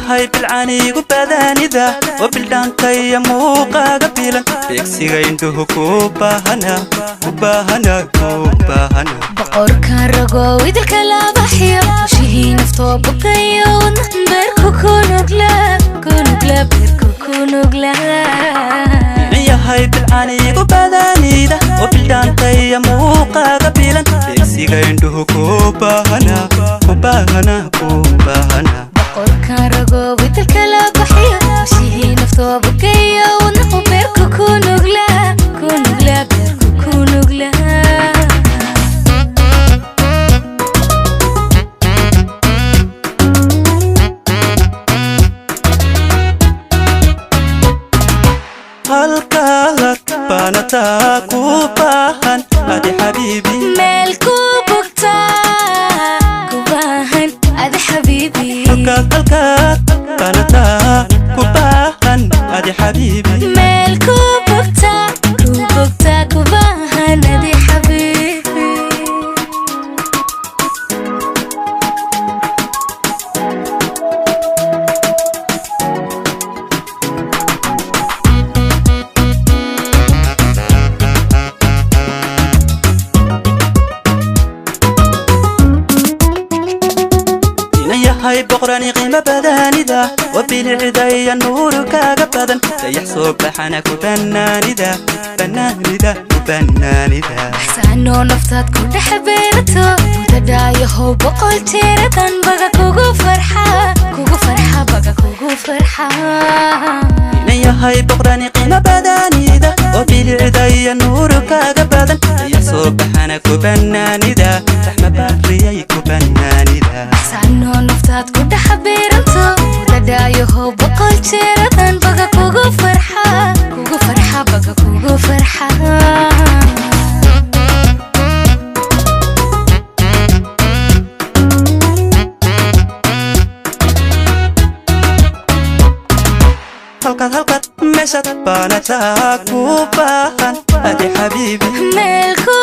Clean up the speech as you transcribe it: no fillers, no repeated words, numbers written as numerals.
Yahay bilcanigu badanida oo bildhaantaya muuqaaga bilan, beegsiga indhuhu ku baahana, ku baahana, ku baahana. Boqorka rago idilka laabaxyo, shihii naftoo bogayo, wadna beerku ku nugla, ku nugla, beerku ku nugla. Yahay bilcanigu badanida oo bildhaantaya muuqaaga bilan, beegsiga indhuhu ku baahana, ku baahana, ku baahana. Boqorka rago idilka laabaxyo, shihii naftoo bogayo, wadna beerku ku nugla, ku nugla, beerku ku nugla. Halkaad baanataa ku baahan adi xabiibi, meel ku bogtaa ku baahan adi xabiibi. Halkaad, halkaad baanataa ku baahan adi xabiibi, meel ku bogtaa, ku bogtaa, ku baahan adi xabiibi. Ina yahay boqorani qiimo badanida oo bilicdaya nuuru kaaga badan, dayax soo baxana ku banaanida, banaanida, ku banaanida. Axsaanoo naftaad ku dhex beerato, mudadhaayahow boqol jeeradan baga kugu farxa, kugu farxa, baga kugu farxa. Ina yahay boqorani qiimo badanida oo bilicdaya nuuru kaaga badan, dayax soo baxana ku banaanida, raxma baariyay ku banaanida. Axsaanoo naftaad ku dhex beeranto, mudadhaayahow boqol jeeradan baga kugu farxa, kugu farxa, baga kugu farxa. Halkaad, halkaad meeshaad baanataa ku baahan adi xabiibi, meel ku